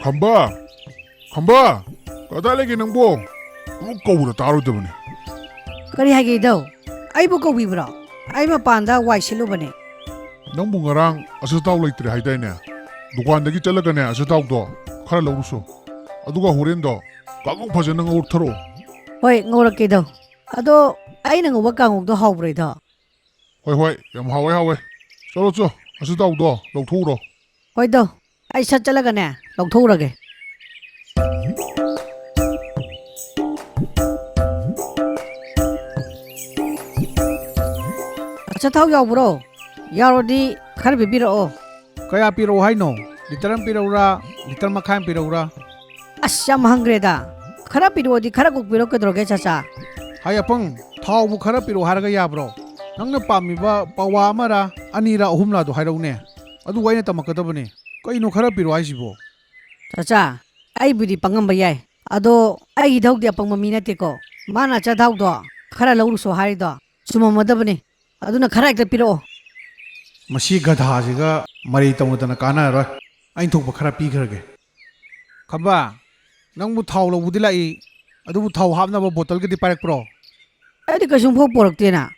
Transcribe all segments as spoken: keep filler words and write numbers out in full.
ꯈꯝꯕ! ꯈꯝꯕ! ꯀꯗꯥꯏ ꯂꯩꯒꯦ ꯅꯪꯕꯣ? ꯑꯃꯨꯛ ꯀꯧꯕꯗ ꯇꯥꯔꯣꯏꯗꯕꯅꯤ꯫ ꯀꯔꯤ ꯍꯥꯏꯒꯦ ꯏꯙꯧ? ꯑꯩꯕꯨ ꯀꯧꯕꯤꯕ꯭ꯔꯣ? ꯑꯩ ꯃꯄꯥꯟꯗ ꯋꯥꯏ ꯁꯤꯠꯂꯨꯕꯅꯦ꯫ ꯅꯪꯕꯨ ꯉꯔꯥꯡ ꯑꯆꯥꯊꯥꯎ ꯂꯩꯇ꯭ꯔꯦ ꯍꯥꯏꯗꯥꯏꯅꯦ? ꯗꯨꯀꯥꯟꯗꯒꯤ ꯆꯠꯂꯒꯅꯦ ꯑꯆꯥꯊꯥꯎꯗꯣ ꯈꯔ ꯂꯧꯔꯨꯁꯣ꯫ ꯑꯗꯨꯒ ꯍꯣꯔꯦꯟꯗꯣ ꯀꯥꯡꯉꯧ ꯐꯖꯅ ꯉꯧꯊꯔꯛꯑꯣ꯫ ꯍꯣꯏ, ꯉꯧꯔꯛꯀꯦ ꯏꯙꯧ꯫ ꯑꯗꯣ ꯑꯩꯅ ꯉꯧꯕ ꯀꯥꯡꯉꯧꯗꯣ ꯍꯥꯎꯕ꯭ꯔꯣ ꯏꯙꯧ? ꯍꯣꯏ, ꯍꯣꯏ, ꯌꯥꯝ ꯍꯥꯎꯋꯦ, ꯍꯥꯎꯋꯦ꯫ ꯆꯠꯂꯣ, ꯆꯣ, ꯑꯆꯥꯊꯥꯎꯗꯣ ꯂꯧꯊꯣꯛꯎꯔꯣ꯫ ꯍꯣꯏ ꯏꯙꯧ, ꯑꯩ ꯁꯠ ꯆꯠꯂꯒꯅꯦ ꯂꯧꯊꯣꯛꯎꯔꯒꯦ꯫ ꯑꯆꯥꯊꯥꯎ ꯌꯥꯎꯕ꯭ꯔꯣ? ꯌꯥꯎꯔꯗꯤ ꯈꯔ ꯄꯤꯕꯤꯔꯛꯑꯣ꯫ ꯀꯌꯥ ꯄꯤꯔꯛꯑꯣ ꯍꯥꯏꯅꯣ? ꯂꯤꯇꯔ ꯑꯃ ꯄꯤꯔꯛꯎꯔꯥ? ꯂꯤꯇꯔ ꯃꯈꯥꯏ ꯑꯃ ꯄꯤꯔꯛꯎꯔꯥ? ꯑꯁ, ꯌꯥꯝ ꯍꯪꯈ꯭ꯔꯦꯗ꯫ ꯈꯔ ꯄꯤꯔꯛꯑꯣꯗꯤ ꯈꯔ ꯀꯣꯛ ꯄꯤꯔꯛꯑꯣ, ꯀꯩꯗꯧꯔꯒꯦ ꯆꯥꯆꯥ? ꯍꯥꯏ ꯑꯄꯪ, ꯊꯥꯎꯕꯨ ꯈꯔ ꯄꯤꯔꯛꯑꯣ ꯍꯥꯏꯔꯒ ꯌꯥꯕ꯭ꯔꯣ? ꯅꯪꯅ ꯄꯥꯝꯃꯤꯕ ꯄꯋꯥ ꯑꯃꯔꯥ, ꯑꯅꯤꯔꯥ, ꯑꯍꯨꯝꯂꯥꯗꯣ ꯍꯥꯏꯔꯛꯎꯅꯦ꯫ ꯑꯗꯨꯒ ꯑꯩꯅ ꯇꯝꯃꯛꯀꯗꯕꯅꯦ꯫ ꯀꯩꯅꯣ ꯈꯔ ꯄꯤꯔꯛꯑꯣ ꯍꯥꯏꯁꯤꯕꯣ? ꯆꯥꯆꯥ, ꯑꯩꯕꯨꯗꯤ ꯄꯪꯉꯝꯕ ꯌꯥꯏ, ꯑꯗꯣ ꯑꯩ ꯏꯙꯧꯗꯤ ꯑꯄꯪꯕ ꯃꯤ ꯅꯠꯇꯦꯀꯣ꯫ ꯃꯥꯅ ꯑꯆꯥꯊꯥꯎꯗꯣ ꯈꯔ ꯂꯧꯔꯨꯁꯣ ꯍꯥꯏꯔꯤꯗꯣ ꯆꯨꯝꯃꯝꯃꯗꯕꯅꯦ꯫ ꯑꯗꯨꯅ ꯈꯔ ꯍꯦꯛꯇ ꯄꯤꯔꯛꯑꯣ꯫ ꯃꯁꯤ ꯒꯙꯥꯁꯤꯒ ꯃꯔꯩ ꯇꯧꯅꯗꯅ ꯀꯥꯟꯅꯔꯔꯣꯏ꯫ ꯑꯩꯅ ꯊꯣꯛꯄ ꯈꯔ ꯄꯤꯈ꯭ꯔꯒꯦ꯫ ꯈꯝꯕ, ꯅꯪꯕꯨ ꯊꯥꯎ ꯂꯧꯕꯗꯤ ꯂꯥꯛꯏ, ꯑꯗꯨꯕꯨ ꯊꯥꯎ ꯍꯥꯞꯅꯕ ꯕꯣꯇꯜꯒꯗꯤ ꯄꯥꯏꯔꯛꯄ꯭ꯔꯣ? ꯑꯩꯗꯤ ꯀꯩꯁꯨꯝꯐꯥꯎ ꯄꯣꯔꯛꯇꯦꯅ꯫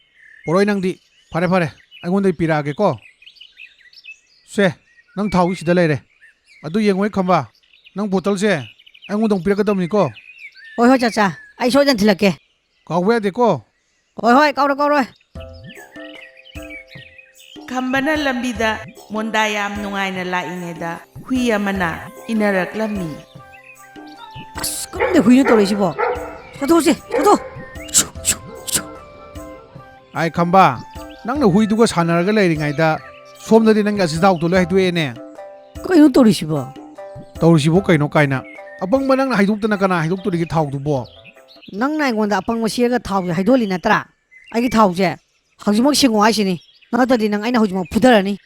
ꯄꯣꯔꯛꯑꯣꯏ ꯅꯪꯗꯤ꯫ ꯐꯔꯦ, ꯐꯔꯦ, ꯑꯩꯉꯣꯟꯗꯒꯤ ꯄꯤꯔꯛꯑꯒꯦꯀꯣ꯫ ꯁꯦ, ꯅꯪ ꯊꯥꯎꯒꯤ ꯁꯤꯗ ꯂꯩꯔꯦ꯫ ꯑꯗꯨ ꯌꯦꯡꯉꯣꯍꯦ ꯈꯝꯕ, ꯅꯪ ꯕꯣꯇꯜꯁꯦ ꯑꯩꯉꯣꯟꯗ ꯑꯃꯨꯛ ꯄꯤꯔꯛꯀꯗꯕꯅꯤꯀꯣ꯫ ꯍꯣꯏ, ꯍꯣꯏ, ꯆꯥꯆꯥ, ꯑꯩ ꯁꯣꯏꯗꯅ ꯊꯤꯜꯂꯛꯀꯦ꯫ ꯀꯥꯎꯕ ꯌꯥꯗꯦꯀꯣ꯫ ꯍꯣꯏ, ꯍꯣꯏ, ꯀꯥꯎꯔꯣꯏ, ꯀꯥꯎꯔꯣꯏ꯫ ꯈꯝꯕꯅ ꯂꯝꯕꯤꯗ ꯃꯣꯟꯗꯥ ꯌꯥꯝ ꯅꯨꯡꯉꯥꯏꯅ ꯂꯥꯛꯏꯉꯩꯗ ꯍꯨꯏ ꯑꯃꯅ ꯏꯟꯅꯔꯛꯂꯝꯃꯤ꯫ ꯑꯁ, ꯀꯔꯝꯗ ꯍꯨꯏꯅꯣ ꯇꯧꯔꯛꯏꯁꯤꯕꯣ? ꯆꯠꯊꯣꯛꯑꯁꯤ, ꯆꯠꯊꯣꯛ꯫ ꯁꯨ, ꯁꯨ, ꯁꯨ꯫ ꯑꯥꯏ ꯈꯝꯕ, ꯅꯪꯅ ꯍꯨꯏꯗꯨꯒ ꯁꯥꯟꯅꯔꯒ ꯂꯩꯔꯤꯉꯩꯗ ꯁꯣꯝꯗꯗꯤ ꯅꯪꯒꯤ ꯑꯆꯥꯊꯥꯎꯗꯣ ꯂꯣꯏ ꯍꯩꯗꯣꯛꯑꯦꯅꯦ꯫ ꯀꯩꯅꯣ ꯇꯧꯔꯤꯁꯤꯕꯣ? ꯇꯧꯔꯤꯁꯤꯕꯣ ꯀꯩꯅꯣ ꯀꯥꯏꯅ? ꯑꯄꯪꯕ ꯅꯪꯅ ꯍꯩꯗꯣꯛꯇꯅ ꯀꯅꯥ ꯍꯩꯗꯣꯛꯇꯣꯔꯤꯒꯦ ꯊꯥꯎꯗꯨꯕꯣ? ꯅꯪꯅ ꯑꯩꯉꯣꯟꯗ ꯑꯄꯪꯕ ꯁꯤꯔꯒ ꯊꯥꯎꯁꯦ ꯍꯩꯗꯣꯛꯍꯜꯂꯤ ꯅꯠꯇ꯭ꯔꯥ? ꯑꯩꯒꯤ ꯊꯥꯎꯁꯦ ꯍꯧꯖꯤꯛꯃꯛ ꯁꯤꯡꯉꯣ ꯍꯥꯏꯁꯤꯅꯤ, ꯅꯠꯇ꯭ꯔꯗꯤ ꯅꯪ ꯑꯩꯅ ꯍꯧꯖꯤꯛꯃꯛ ꯐꯨꯊꯔꯅꯤ꯫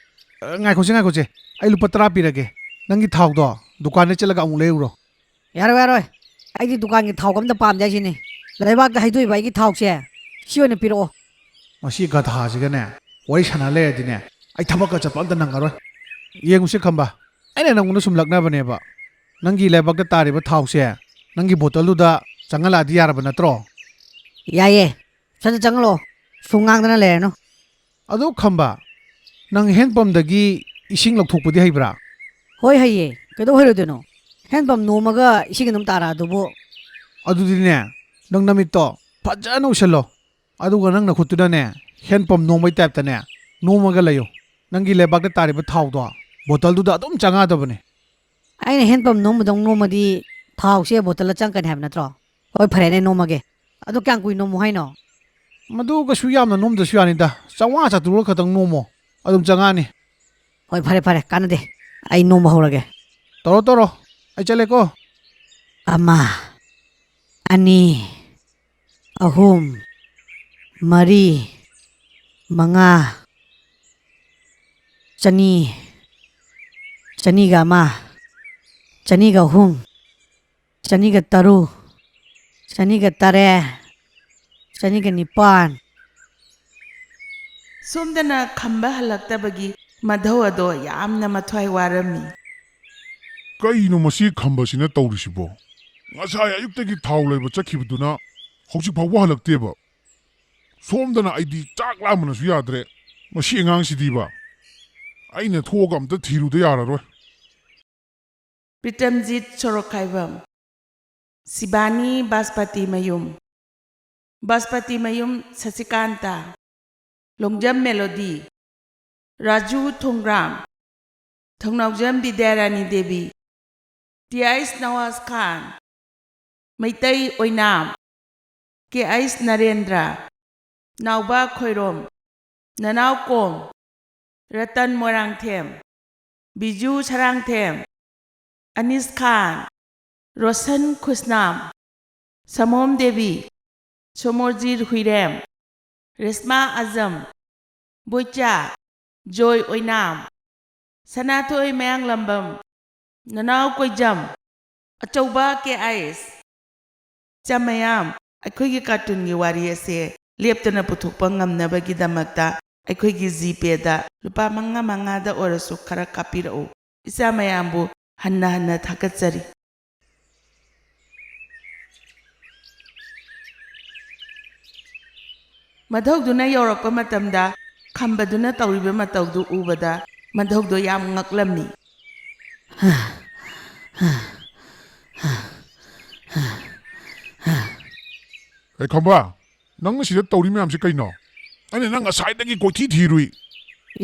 ꯑ, ꯉꯥꯏꯈꯣꯁꯦ, ꯉꯥꯏꯈꯣꯁꯦ, ꯑꯩ ꯂꯨꯄꯥ ꯇꯔꯥ ꯄꯤꯔꯒꯦ, ꯅꯪꯒꯤ ꯊꯥꯎꯗꯣ ꯗꯨꯀꯥꯟꯗ ꯆꯠꯂꯒ ꯑꯃꯨꯛ ꯂꯩꯔꯨꯔꯣ꯫ ꯌꯥꯔꯣꯏ, ꯌꯥꯔꯣꯏ, ꯑꯩꯗꯤ ꯗꯨꯀꯥꯟꯒꯤ ꯊꯥꯎꯒ ꯑꯝꯇ ꯄꯥꯝꯗꯦ ꯍꯥꯏꯁꯤꯅꯤ꯫ ꯂꯩꯕꯥꯛꯇ ꯍꯩꯗꯣꯛꯏꯕ ꯑꯩꯒꯤ ꯊꯥꯎꯁꯦ, ꯁꯤ ꯑꯣꯏꯅ ꯄꯤꯔꯛꯑꯣ꯫ ꯃꯁꯤ ꯒꯙꯥꯁꯤꯒꯅꯦ ꯋꯥꯔꯤ ꯁꯥꯟꯅ ꯂꯩꯔꯗꯤꯅꯦ, ꯑꯩ ꯊꯕꯛꯀ ꯆꯠꯄ ꯑꯝꯇ ꯅꯪꯉꯔꯣꯏ꯫ ꯌꯦꯡꯉꯨꯁꯦ ꯈꯝꯕ, ꯑꯩꯅ ꯅꯪꯉꯣꯟꯗ ꯁꯨꯝ ꯂꯛꯅꯕꯅꯦꯕ꯫ ꯅꯪꯒꯤ ꯂꯩꯕꯥꯛꯇ ꯇꯥꯔꯤꯕ ꯊꯥꯎꯁꯦ ꯅꯪꯒꯤ ꯕꯣꯇꯜꯗꯨꯗ ꯆꯪꯍꯜꯂꯛꯑꯗꯤ ꯌꯥꯔꯕ ꯅꯠꯇ꯭ꯔꯣ? ꯌꯥꯏꯌꯦ, ꯁꯠ ꯁꯠ ꯆꯪꯍꯜꯂꯣ, ꯁꯨꯝ ꯉꯥꯡꯗꯅ ꯂꯩꯔꯅꯨ꯫ ꯑꯗꯣ ꯈꯝꯕ, ꯅꯪ ꯍꯦꯟ ꯄꯝꯗꯒꯤ ꯏꯁꯤꯡ ꯂꯧꯊꯣꯛꯄꯗꯤ ꯍꯩꯕ꯭ꯔꯥ? ꯍꯣꯏ, ꯍꯩꯌꯦ, ꯀꯩꯗꯧ ꯍꯩꯔꯣꯏꯗꯣꯏꯅꯣ? ꯍꯦꯟ ꯄꯝ ꯅꯣꯝꯃꯒ ꯏꯁꯤꯡ ꯑꯗꯨꯝ ꯇꯥꯔꯛꯑꯗꯨꯕꯨ꯫ ꯑꯗꯨꯗꯤꯅꯦ, ꯅꯪ ꯅꯃꯤꯠꯇꯣ ꯐꯖꯅ ꯎꯏꯁꯜꯂꯣ, ꯑꯗꯨꯒ ꯅꯪ ꯅꯈꯨꯠꯇꯨꯅꯅꯦ, ꯍꯦꯟ ꯄꯝ ꯅꯣꯝꯕꯩ ꯇꯥꯏꯞꯇꯅꯦ ꯅꯣꯝꯃꯒ ꯂꯩꯌꯨ꯫ ꯅꯪꯒꯤ ꯂꯩꯕꯥꯛꯇ ꯇꯥꯔꯤꯕ ꯊꯥꯎꯗꯣ ꯕꯣꯇꯜꯗꯨꯗ ꯑꯗꯨꯝ ꯆꯪꯉꯛꯑꯗꯕꯅꯦ꯫ ꯑꯩꯅ ꯍꯦꯟ ꯄꯝ ꯅꯣꯝꯕꯗꯧ ꯅꯣꯝꯃꯗꯤ ꯊꯥꯎꯁꯦ ꯕꯣꯇꯜꯗ ꯆꯪꯉꯛꯀꯅꯤ ꯍꯥꯏꯕ ꯅꯠꯇ꯭ꯔꯣ? ꯍꯣꯏ, ꯐꯔꯦꯅꯦ, ꯅꯣꯝꯃꯒꯦ꯫ ꯑꯗꯨ ꯀꯌꯥꯝ ꯀꯨꯏꯅ ꯅꯣꯝꯃꯨ ꯍꯥꯏꯅꯣ? ꯃꯗꯨ ꯀꯩꯁꯨ ꯌꯥꯝꯅ ꯅꯣꯝꯗ꯭ꯔꯁꯨ ꯌꯥꯅꯤꯗ, ꯆꯥꯝꯃꯉꯥ ꯆꯥꯇ꯭ꯔꯨꯛꯂ ꯈꯛꯇꯪ ꯅꯣꯝꯃꯣ, ꯑꯗꯨꯝ ꯆꯪꯉꯛꯑꯅꯤ꯫ ꯍꯣꯏ, ꯐꯔꯦ ꯐꯔꯦ, ꯀꯥꯟꯅꯗꯦ, ꯑꯩ ꯅꯣꯝꯕ ꯍꯧꯔꯒꯦ꯫ ꯇꯧꯔꯣ ꯇꯧꯔꯣ, ꯑꯩ ꯆꯠꯂꯦꯀꯣ꯫ ꯑꯃ, ꯑꯅꯤ, ꯑꯍꯨꯝ, ꯃꯔꯤ, ꯃꯉꯥ, ꯆꯅꯤ, ꯆꯅꯤꯒ ꯑꯃ, ꯆꯅꯤꯒ ꯑꯍꯨꯝ, ꯆꯅꯤꯒ ꯇꯔꯨꯛ, ꯆꯅꯤꯒ ꯇꯔꯦꯠ, ꯆꯅꯤꯒ ꯅꯤꯄꯥꯟ꯫ ꯁꯣꯝꯗꯅ ꯈꯝꯕ ꯍꯜꯂꯛꯇꯕꯒꯤ ꯃꯙꯧ ꯑꯗꯣ ꯌꯥꯝꯅ ꯃꯊ꯭ꯋꯥꯏ ꯋꯥꯔꯝꯃꯤ꯫ ꯀꯩꯅꯣ ꯃꯁꯤ ꯈꯝꯕꯁꯤꯅ ꯇꯧꯔꯤꯁꯤꯕꯣ? ꯉꯁꯥꯏ ꯑꯌꯨꯛꯇꯒꯤ ꯊꯥꯎ ꯂꯩꯕ ꯆꯠꯈꯤꯕꯗꯨꯅ ꯍꯧꯖꯤꯛ ꯐꯥꯎꯕ ꯍꯜꯂꯛꯇꯦꯕ꯫ ꯁꯣꯝꯗꯅ ꯑꯩꯗꯤ ꯆꯥꯛ ꯂꯥꯝꯕꯅꯁꯨ ꯌꯥꯗ꯭ꯔꯦ꯫ ꯃꯁꯤ ꯑꯉꯥꯡꯁꯤꯗꯤꯕ꯫ ꯑꯩꯅ ꯊꯣꯛꯑꯒ ꯑꯝꯇ ꯊꯤꯔꯨꯗ ꯌꯥꯔꯔꯣꯏ꯫ ꯄ꯭ꯔꯤꯇꯝꯖꯤꯠ ꯁꯣꯔꯣꯛꯈꯥꯏꯕꯝ, ꯁꯤꯕꯥꯅꯤ ꯕꯥꯁꯄꯇꯤ ꯃꯌꯨꯝ, ꯕꯥꯁꯄꯇꯤ ꯃꯌꯨꯝ ꯁꯁꯤꯀꯥꯟꯇ, ꯂꯣꯡꯖꯝ ꯃꯦꯂꯣꯗꯤ, ꯔꯥꯖꯨ ꯊꯣꯡꯒ꯭ꯔꯥꯝ, ꯊꯧꯅꯥꯎꯖꯝ ꯕꯤꯗ꯭ꯌꯥꯔꯥꯅꯤ ꯗꯦꯕꯤ, ꯇꯤ ꯑꯩꯁ ꯅꯋꯥꯖ ꯈꯥꯟ, ꯃꯩꯇꯩ ꯑꯣꯏꯅꯥꯝ, ꯀꯦ ꯑꯩꯁ ꯅꯔꯦꯟꯗ꯭ꯔ, ꯅꯥꯎꯕ ꯈꯣꯏꯔꯣꯝ, ꯅꯅꯥꯎ ꯀꯣꯝ, ꯔꯇꯟ ꯃꯣꯏꯔꯥꯡꯊꯦꯝ, ꯕꯤꯖꯨ ꯁꯔꯥꯡꯊꯦꯝ, ꯑꯅꯤꯁ ꯈꯥꯟ, ꯔꯣꯁꯟ ꯈꯨꯁꯅꯥꯝ, ꯁꯃꯣꯝ ꯗꯦꯕꯤ, ꯁꯣꯃꯣꯔꯖꯤꯠ ꯍꯨꯏꯔꯦꯝ, ꯔꯦꯁꯃꯥ ꯑꯖꯝ, ꯕꯣꯏꯆꯥ, ꯖꯣꯏ ꯑꯣꯏꯅꯥꯝ, ꯁꯅꯥꯊꯣꯏ ꯃꯌꯥꯡꯂꯝꯕꯝ, ꯅꯅꯥꯎ ꯀꯣꯏꯖꯝ, ꯑꯆꯧꯕ ꯀꯦ ꯑꯥꯏ ꯑꯦꯁ꯫ ꯏꯆꯥ ꯃꯌꯥꯝ, ꯑꯩꯈꯣꯏꯒꯤ ꯀꯥꯔꯇꯨꯟꯒꯤ ꯋꯥꯔꯤ ꯑꯁꯦ ꯂꯦꯞꯇꯅ ꯄꯨꯊꯣꯛꯄ ꯉꯝꯅꯕꯒꯤꯗꯃꯛꯇ ꯑꯩꯈꯣꯏꯒꯤ ꯖꯤꯄꯦꯗ ꯂꯨꯄꯥ ꯃꯉꯥ ꯃꯉꯥꯗ ꯑꯣꯏꯔꯁꯨ ꯈꯔ ꯀꯥꯞꯄꯤꯔꯛꯎ꯫ ꯏꯆꯥ ꯃꯌꯥꯝꯕꯨ ꯍꯟꯅ ꯍꯟꯅ ꯊꯥꯒꯠꯆꯔꯤ꯫ ꯃꯙꯧꯗꯨꯅ ꯌꯧꯔꯛꯄ ꯃꯇꯝꯗ ꯈꯝꯕꯗꯨꯅ ꯇꯧꯔꯤꯕ ꯃꯇꯧꯗꯨ ꯎꯕꯗ ꯃꯙꯧꯗꯣ ꯌꯥꯝ ꯉꯛꯂꯝꯃꯤ꯫ ꯑꯦ ꯈꯝꯕ, ꯅꯪꯅ ꯁꯤꯗ ꯇꯧꯔꯤ ꯃꯌꯥꯝꯁꯤ ꯀꯩꯅꯣ? ꯑꯩꯅ ꯅꯪ ꯉꯁꯥꯏꯗꯒꯤ ꯀꯣꯏꯊꯤ ꯊꯤꯔꯨꯏ꯫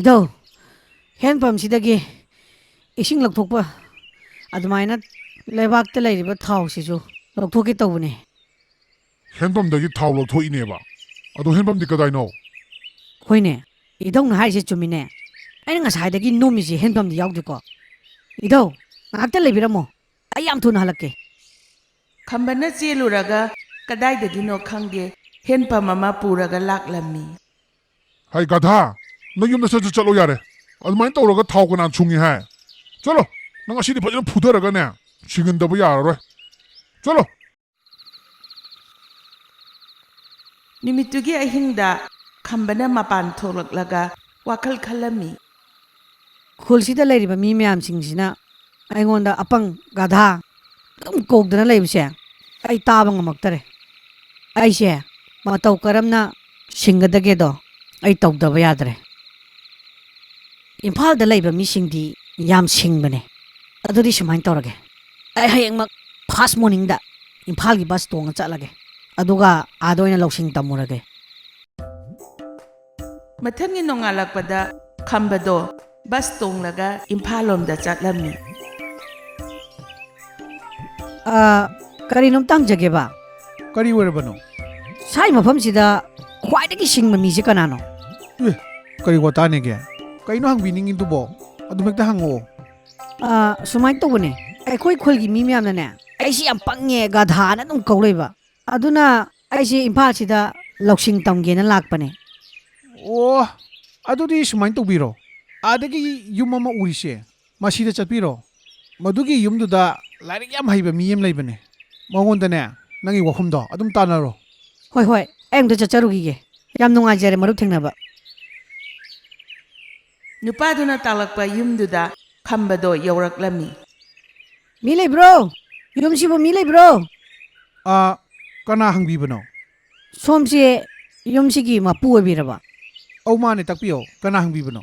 ꯏꯙꯧ, ꯍꯦꯟ ꯄꯝꯁꯤꯗꯒꯤ ꯏꯁꯤꯡ ꯂꯧꯊꯣꯛꯄ, ꯑꯗꯨꯃꯥꯏꯅ ꯂꯩꯕꯥꯛꯇ ꯂꯩꯔꯤꯕ ꯊꯥꯎꯁꯤꯁꯨ ꯂꯧꯊꯣꯛꯀꯦ ꯇꯧꯕꯅꯦ꯫ ꯍꯦꯟ ꯄꯝꯗꯒꯤ ꯊꯥꯎ ꯂꯧꯊꯣꯛꯏꯅꯦꯕ? ꯑꯗꯣ ꯍꯦꯟ ꯄꯝꯗꯤ ꯀꯗꯥꯏꯅꯣ? ꯍꯣꯏꯅꯦ, ꯏꯙꯧꯅ ꯍꯥꯏꯔꯤꯁꯦ ꯆꯨꯝꯃꯤꯅꯦ꯫ ꯑꯩꯅ ꯉꯁꯥꯏꯗꯒꯤ ꯅꯣꯝꯃꯤꯁꯦ ꯍꯦꯟ ꯄꯝꯗꯤ ꯌꯥꯎꯗꯦꯀꯣ꯫ ꯏꯙꯧ, ꯉꯥꯏꯍꯥꯛꯇ ꯂꯩꯕꯤꯔꯝꯃꯣ, ꯑꯩ ꯌꯥꯝ ꯊꯨꯅ ꯍꯜꯂꯛꯀꯦ꯫ ꯈꯝꯕꯅ ꯆꯦꯜꯂꯨꯔꯒ ꯀꯗꯥꯏꯗꯒꯤꯅꯣ ꯈꯪꯗꯦ, ꯍꯦꯟ ꯄꯝ ꯑꯃ ꯄꯨꯔꯒ ꯂꯥꯛꯂꯝꯃꯤ꯫ ꯍꯥꯏ ꯒꯙꯥ, ꯅꯪ ꯌꯨꯝꯗ ꯁꯠ ꯁꯠ ꯆꯠꯂꯣ ꯌꯥꯔꯦ꯫ ꯑꯗꯨꯃꯥꯏꯅ ꯇꯧꯔꯒ ꯊꯥꯎ ꯀꯅꯥꯅ ꯁꯨꯡꯉꯤ ꯍꯥꯏ? ꯆꯠꯂꯣ, ꯅꯪ ꯉꯁꯤꯗꯤ ꯐꯖꯅ ꯐꯨꯊꯔꯒꯅꯦ, ꯁꯤꯡꯍꯟꯗꯕ ꯌꯥꯔꯔꯣꯏ꯫ ꯆꯠꯂꯣ꯫ ꯅꯨꯃꯤꯠꯇꯨꯒꯤ ꯑꯍꯤꯡꯗ ꯈꯝꯕꯅ ꯃꯄꯥꯟ ꯊꯣꯛꯂꯛꯂꯒ ꯋꯥꯈꯜ ꯈꯜꯂꯝꯃꯤ꯫ ꯈꯨꯜꯁꯤꯗ ꯂꯩꯔꯤꯕ ꯃꯤ ꯃꯌꯥꯝꯁꯤꯡꯁꯤꯅ ꯑꯩꯉꯣꯟꯗ ꯑꯄꯪ, ꯒꯙꯥ ꯑꯗꯨꯝ ꯀꯧꯗꯅ ꯂꯩꯕꯁꯦ ꯑꯩ ꯇꯥꯕ ꯉꯝꯃꯛꯇꯔꯦ꯫ ꯑꯩꯁꯦ ꯃꯇꯧ ꯀꯔꯝꯅ ꯁꯤꯡꯒꯗꯒꯦꯗꯣ ꯑꯩ ꯇꯧꯗꯕ ꯌꯥꯗ꯭ꯔꯦ꯫ ꯏꯝꯐꯥꯜꯗ ꯂꯩꯕ ꯃꯤꯁꯤꯡꯗꯤ ꯌꯥꯝ ꯁꯤꯡꯕꯅꯦ꯫ ꯑꯗꯨꯗꯤ ꯁꯨꯃꯥꯏꯅ ꯇꯧꯔꯒꯦ, ꯑꯩ ꯍꯌꯦꯡꯃꯛ ꯐꯥꯁ ꯃꯣꯔꯅꯤꯡꯗ ꯏꯝꯐꯥꯜꯒꯤ ꯕꯁ ꯇꯣꯡꯉ ꯆꯠꯂꯒꯦ, ꯑꯗꯨꯒ ꯑꯥꯗ ꯑꯣꯏꯅ ꯂꯧꯁꯤꯡ ꯇꯝꯃꯨꯔꯒꯦ꯫ ꯃꯊꯪꯒꯤ ꯅꯣꯡꯉꯥꯜꯂꯛꯄꯗ ꯈꯝꯕꯗꯣ ꯕꯁ ꯇꯣꯡꯂꯒ ꯏꯝꯐꯥꯜ ꯂꯣꯝꯗ ꯆꯠꯂꯝꯃꯤ꯫ ꯑ, ꯀꯔꯤꯅꯣꯝꯇ ꯍꯪꯖꯒꯦꯕ? ꯀꯔꯤ ꯑꯣꯏꯔꯕꯅꯣ? ꯁ꯭ꯋꯥꯏ ꯃꯐꯝꯁꯤꯗ ꯈ꯭ꯋꯥꯏꯗꯒꯤ ꯁꯤꯡꯕ ꯃꯤꯁꯦ ꯀꯅꯥꯅꯣ? ꯑꯦ, ꯀꯔꯤ ꯋꯥꯇꯥꯅꯦꯒꯦ? ꯀꯩꯅꯣ ꯍꯪꯕꯤꯅꯤꯡꯉꯤꯗꯨꯕꯣ? ꯑꯗꯨꯝ ꯍꯦꯛꯇ ꯍꯪꯉꯛꯑꯣ꯫ ꯑ, ꯁꯨꯃꯥꯏꯅ ꯇꯧꯕꯅꯦ, ꯑꯩꯈꯣꯏ ꯈꯨꯜꯒꯤ ꯃꯤ ꯃꯌꯥꯝꯅꯅꯦ ꯑꯩꯁꯤ ꯌꯥꯝ ꯄꯪꯉꯦ, ꯒꯙꯥꯅ ꯑꯗꯨꯝ ꯀꯧ ꯂꯩꯕ꯫ ꯑꯗꯨꯅ ꯑꯩꯁꯦ ꯏꯝꯐꯥꯜꯁꯤꯗ ꯂꯧꯁꯤꯡ ꯇꯝꯒꯦꯅ ꯂꯥꯛꯄꯅꯦ꯫ ꯑꯣ, ꯑꯗꯨꯗꯤ ꯁꯨꯃꯥꯏꯅ ꯇꯧꯕꯤꯔꯣ, ꯑꯥꯗꯒꯤ ꯌꯨꯝ ꯑꯃ ꯎꯔꯤꯁꯦ, ꯃꯁꯤꯗ ꯆꯠꯄꯤꯔꯣ꯫ ꯃꯗꯨꯒꯤ ꯌꯨꯝꯗꯨꯗ ꯂꯥꯏꯔꯤꯛ ꯌꯥꯝ ꯍꯩꯕ ꯃꯤ ꯑꯃ ꯂꯩꯕꯅꯦ꯫ ꯃꯉꯣꯟꯗꯅꯦ ꯅꯪꯒꯤ ꯋꯥꯐꯝꯗꯣ ꯑꯗꯨꯝ ꯇꯥꯟꯅꯔꯣ꯫ ꯍꯣꯏ, ꯍꯣꯏ, ꯑꯩ ꯑꯝꯇ ꯆꯠꯆꯔꯨꯈꯤꯒꯦ꯫ ꯌꯥꯝ ꯅꯨꯡꯉꯥꯏꯖꯔꯦ ꯃꯔꯨꯞ ꯊꯦꯡꯅꯕ꯫ ꯅꯨꯄꯥꯗꯨꯅ ꯇꯥꯛꯂꯛꯄ ꯌꯨꯝꯗꯨꯗ ꯈꯝꯕꯗꯣ ꯌꯧꯔꯛꯂꯝꯃꯤ꯫ ꯃꯤ ꯂꯩꯕ꯭ꯔꯣ? ꯌꯨꯝꯁꯤꯕꯨ ꯃꯤ ꯂꯩꯕ꯭ꯔꯣ? ꯑꯥ, ꯀꯅꯥ ꯍꯪꯕꯤꯕꯅꯣ? ꯁꯣꯝꯁꯦ ꯌꯨꯝꯁꯤꯒꯤ ꯃꯄꯨ ꯑꯣꯏꯕꯤꯔꯕ? ꯑꯧ, ꯃꯥꯅꯦ, ꯇꯥꯛꯄꯤꯌꯣ, ꯀꯅꯥ ꯍꯪꯕꯤꯕꯅꯣ?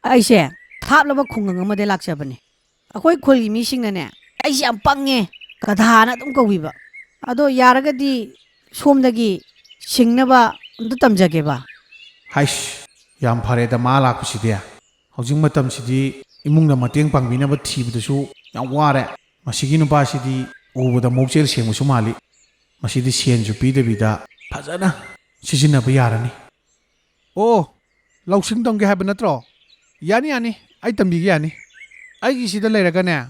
ꯑꯩꯁꯦ ꯊꯥꯞꯂꯕ ꯈꯨꯡꯒꯪ ꯑꯃꯗꯒꯤ ꯂꯥꯛꯆꯕꯅꯦ꯫ ꯑꯩꯈꯣꯏ ꯈꯨꯜꯒꯤ ꯃꯤꯁꯤꯡꯅꯅꯦ, ꯑꯩꯁꯦ ꯌꯥꯝ ꯄꯪꯉꯦ, ꯒꯙꯥꯅ ꯑꯗꯨꯝ ꯀꯧꯕꯤꯕ꯫ ꯑꯗꯣ ꯌꯥꯔꯒꯗꯤ ꯁꯣꯝꯗꯒꯤ ꯁꯤꯡꯅꯕ ꯑꯝꯇ ꯇꯝꯖꯒꯦꯕ꯫ ꯍꯥꯏꯁ, ꯌꯥꯝ ꯐꯔꯦꯗ ꯃꯥ ꯂꯥꯛꯄꯁꯤꯗꯤ꯫ ꯍꯧꯖꯤꯛ ꯃꯇꯝꯁꯤꯗꯤ ꯏꯃꯨꯡꯅ ꯃꯇꯦꯡ ꯄꯥꯡꯕꯤꯅꯕ ꯊꯤꯕꯗꯁꯨ ꯌꯥꯝ ꯋꯥꯔꯦ꯫ ꯃꯁꯤꯒꯤ ꯅꯨꯄꯥꯁꯤꯗꯤ ꯎꯕꯗ ꯃꯕꯨꯛꯆꯦꯜ ꯁꯦꯡꯕꯁꯨ ꯃꯥꯜꯂꯤ꯫ ꯃꯁꯤꯗꯤ ꯁꯦꯟꯁꯨ ꯄꯤꯗꯕꯤꯗ ꯐꯖꯅ ꯁꯤꯖꯤꯟꯅꯕ ꯌꯥꯔꯅꯤ꯫ ꯑꯣ, ꯂꯧꯁꯤꯡ ꯇꯝꯒꯦ ꯍꯥꯏꯕ ꯅꯠꯇ꯭ꯔꯣ? ꯌꯥꯅꯤ, ꯌꯥꯅꯤ, ꯑꯩ ꯇꯝꯕꯤꯒꯦ, ꯌꯥꯅꯤ꯫ ꯑꯩꯒꯤ ꯁꯤꯗ ꯂꯩꯔꯒꯅꯦ,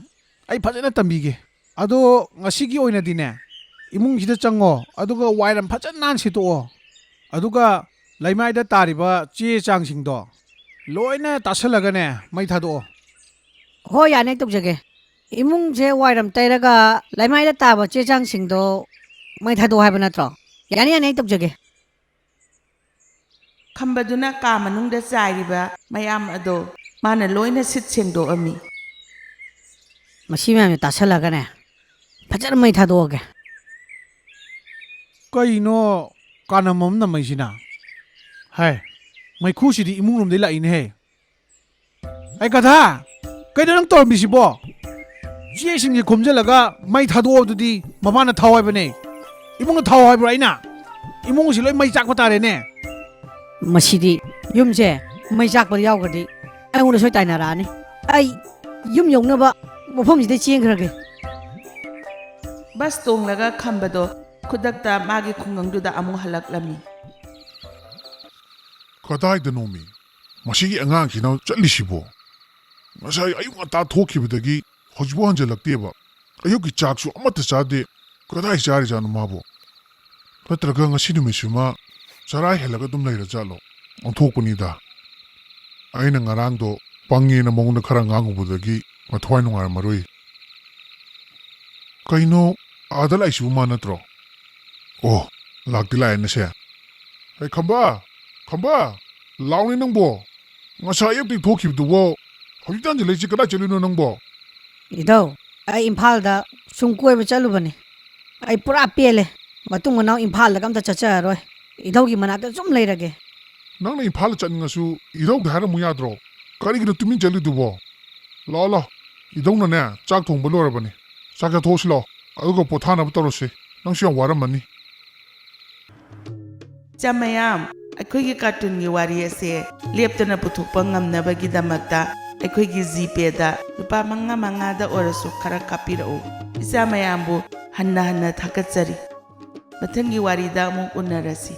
ꯑꯩ ꯐꯖꯅ ꯇꯝꯕꯤꯒꯦ꯫ ꯑꯗꯣ ꯉꯁꯤꯒꯤ ꯑꯣꯏꯅꯗꯤꯅꯦ, ꯏꯃꯨꯡꯁꯤꯗ ꯆꯪꯉꯣ, ꯑꯗꯨꯒ ꯋꯥꯏꯔꯝ ꯐꯖꯅ ꯅꯥꯟ ꯁꯤꯠꯇꯣꯛꯑꯣ꯫ ꯑꯗꯨꯒ ꯂꯩꯃꯥꯏꯗ ꯇꯥꯔꯤꯕ ꯆꯦ ꯆꯥꯡꯁꯤꯡꯗꯣ ꯂꯣꯏꯅ ꯇꯥꯁꯜꯂꯒꯅꯦ, ꯃꯩ ꯊꯥꯗꯣꯛꯑꯣ꯫ ꯍꯣꯏ, ꯌꯥꯅꯤ, ꯑꯩ ꯇꯧꯖꯒꯦ꯫ ꯏꯃꯨꯡꯁꯦ ꯋꯥꯏꯔꯝ ꯇꯩꯔꯒ ꯂꯩꯃꯥꯏꯗ ꯇꯥꯕ ꯆꯦ ꯆꯥꯡꯁꯤꯡꯗꯣ ꯃꯩ ꯊꯥꯗꯣꯛꯑꯣ ꯍꯥꯏꯕ ꯅꯠꯇ꯭ꯔꯣ? ꯌꯥꯅꯤ, ꯌꯥꯅꯤ, ꯑꯩ ꯇꯧꯖꯒꯦ꯫ ꯈꯝꯕꯗꯨꯅ ꯀꯥ ꯃꯅꯨꯡꯗ ꯆꯥꯏꯔꯤꯕ ꯃꯌꯥꯝ ꯑꯗꯣ ꯃꯥꯅ ꯂꯣꯏꯅ ꯁꯤꯠ ꯁꯦꯡꯗꯣꯛꯑꯝꯃꯤ꯫ ꯃꯁꯤ ꯃꯌꯥꯝꯁꯦ ꯇꯥꯁꯜꯂꯒꯅꯦ, ꯐꯖꯅ ꯃꯩ ꯊꯥꯗꯣꯛꯑꯒꯦ꯫ ꯀꯩꯅꯣ, ꯀꯥꯅꯝ ꯑꯃ ꯅꯝꯃꯛꯏꯁꯤꯅ? ꯍꯥꯏ, ꯃꯩꯈꯨꯁꯤꯗꯤ ꯏꯃꯨꯡ ꯂꯣꯝꯗꯩ ꯂꯥꯛꯏꯅꯦꯍꯦ꯫ ꯑꯩ ꯒꯙꯥ, ꯀꯩꯅꯣ ꯅꯪ ꯇꯧꯔꯝꯃꯤꯁꯤꯕꯣ? ꯆꯦꯁꯤꯡꯁꯦ ꯈꯣꯝꯖꯤꯜꯂꯒ ꯃꯩ ꯊꯥꯗꯣꯛꯑꯣ ꯑꯗꯨꯗꯤ꯫ ꯃꯄꯥꯟꯗ ꯊꯥꯎ ꯍꯥꯏꯕꯅꯦ꯫ ꯏꯃꯨꯡꯗ ꯊꯥꯎ ꯍꯥꯏꯕ꯭ꯔꯣ ꯑꯩꯅ? ꯏꯃꯨꯡꯁꯤ ꯂꯣꯏ ꯃꯩ ꯆꯥꯛꯄ ꯇꯥꯔꯦꯅꯦ꯫ ꯃꯁꯤꯗꯤ ꯌꯨꯝꯁꯦ ꯃꯩ ꯆꯥꯛꯄꯗ ꯌꯥꯎꯈ꯭ꯔꯗꯤ ꯑꯩꯉꯣꯟꯗ ꯁꯣꯏ ꯇꯥꯏꯅꯔꯛꯑꯅꯤ꯫ ꯑꯩ ꯌꯨꯝ ꯌꯧꯅꯕ ꯃꯐꯝꯁꯤꯗ ꯆꯦꯟꯈ꯭ꯔꯒꯦ꯫ ꯕꯁ ꯇꯣꯡꯂꯒ ꯈꯝꯕꯗꯣ ꯈꯨꯗꯛꯇ ꯃꯥꯒꯤ ꯈꯨꯡꯒꯪꯗꯨꯗ ꯑꯃꯨꯛ ꯍꯜꯂꯛꯂꯝꯃꯤ꯫ ꯀꯗꯥꯏꯗꯅꯣꯃꯤ ꯃꯁꯤꯒꯤ ꯑꯉꯥꯡꯁꯤꯅ ꯆꯠꯂꯤꯁꯤꯕꯣ? ꯉꯁꯥꯏ ꯑꯌꯨꯛ ꯉꯟꯇꯥ ꯊꯣꯛꯈꯤꯕꯗꯒꯤ ꯍꯧꯖꯤꯛꯐꯥꯎ ꯍꯟꯖꯜꯂꯛꯇꯦꯕ꯫ ꯑꯌꯨꯛꯀꯤ ꯆꯥꯛꯁꯨ ꯑꯃꯠꯇ ꯆꯥꯗꯦ꯫ ꯀꯗꯥꯏ ꯆꯥꯔꯤꯖꯥꯠꯅꯣ ꯃꯥꯕꯣ? ꯅꯠꯇ꯭ꯔꯒ ꯉꯁꯤ ꯅꯨꯃꯤꯠꯁꯤꯃ ꯆꯔꯥ ꯍꯦꯜꯂꯒ ꯑꯗꯨꯝ ꯂꯩꯔꯖꯥꯠꯂꯣ? ꯑꯣꯟꯊꯣꯛꯄꯅꯤꯗ꯫ ꯑꯩꯅ ꯉꯔꯥꯡꯗꯣ ꯄꯪꯉꯦꯅ ꯃꯉꯣꯟꯗ ꯈꯔ ꯉꯥꯡꯉꯨꯕꯗꯒꯤ ꯃꯊ꯭ꯋꯥꯏ ꯅꯨꯡꯉꯥꯏꯔꯝꯃꯔꯣꯏ꯫ ꯀꯩꯅꯣ, ꯑꯥꯗ ꯂꯥꯛꯏꯁꯤꯕꯨ ꯃꯥ ꯅꯠꯇ꯭ꯔꯣ? ꯑꯣ, ꯂꯥꯛꯇꯤ ꯂꯥꯛꯑꯦꯅꯦꯁꯦ꯫ ꯍꯦ ꯈꯝꯕ, ꯈꯝꯕ, ꯂꯥꯎꯅꯦ ꯅꯪꯕꯣ꯫ ꯉꯁꯥꯏ ꯑꯌꯨꯛꯇꯒꯤ ꯊꯣꯛꯈꯤꯕꯗꯨꯕꯣ, ꯍꯧꯖꯤꯛꯇ ꯍꯟꯖꯤꯜꯂꯛꯏꯁꯤ ꯀꯗꯥꯏ ꯆꯠꯂꯨꯏꯅꯣ ꯅꯪꯕꯣ? ꯏꯙꯧ, ꯑꯩ ꯏꯝꯐꯥꯜꯗ ꯁꯨꯝ ꯀꯣꯏꯕ ꯆꯠꯂꯨꯕꯅꯤ꯫ ꯑꯩ ꯄꯨꯔꯥ ꯄꯦꯜꯂꯦ꯫ ꯃꯇꯨꯡ ꯃꯅꯥꯎ ꯏꯝꯐꯥꯜꯗꯒ ꯑꯝꯇ ꯆꯠꯆꯔꯔꯣꯏ꯫ ꯏꯙꯧꯒꯤ ꯃꯅꯥꯛꯇ ꯁꯨꯝ ꯂꯩꯔꯒꯦ꯫ ꯅꯪꯅ ꯏꯝꯐꯥꯜꯗ ꯆꯠꯅꯤꯡꯉꯁꯨ ꯏꯙꯧꯗ ꯍꯥꯏꯔꯝꯃꯨ ꯌꯥꯗ꯭ꯔꯣ? ꯀꯔꯤꯒꯤꯅꯣ ꯇꯨꯃꯤꯟ ꯆꯠꯂꯤꯗꯨꯕꯣ? ꯂꯥꯛꯑꯣ ꯂꯥꯛꯑꯣ, ꯏꯙꯧꯅꯅꯦ ꯆꯥꯛ ꯊꯣꯡꯕ ꯂꯣꯏꯔꯕꯅꯤ꯫ ꯆꯥꯛ ꯆꯥꯊꯣꯛꯑꯁꯤ ꯂꯥꯛꯑꯣ, ꯑꯗꯨꯒ ꯄꯣꯊꯥꯅꯕ ꯇꯧꯔꯁꯤ꯫ ꯅꯪꯁꯨ ꯌꯥꯝ ꯋꯥꯔꯝꯃꯅꯤ꯫ ꯏꯆꯥ ꯃꯌꯥꯝ, ꯑꯩꯈꯣꯏꯒꯤ ꯀꯥꯔꯇꯨꯟꯒꯤ ꯋꯥꯔꯤ ꯑꯁꯦ ꯂꯦꯞꯇꯅ ꯄꯨꯊꯣꯛꯄ ꯉꯝꯅꯕꯒꯤꯗꯃꯛꯇ ꯑꯩꯈꯣꯏꯒꯤ ꯖꯤꯄꯦꯗ ꯂꯨꯄꯥ ꯃꯉꯥ ꯃꯉꯥꯗ ꯑꯣꯏꯔꯁꯨ ꯈꯔ ꯀꯥꯞꯄꯤꯔꯛꯎ꯫ ꯏꯆꯥ ꯃꯌꯥꯝꯕꯨ ꯍꯟꯅ ꯍꯟꯅ ꯊꯥꯒꯠꯆꯔꯤ꯫ ꯃꯊꯪꯒꯤ ꯋꯥꯔꯤꯗ ꯑꯃꯨꯛ ꯎꯅꯔꯁꯤ꯫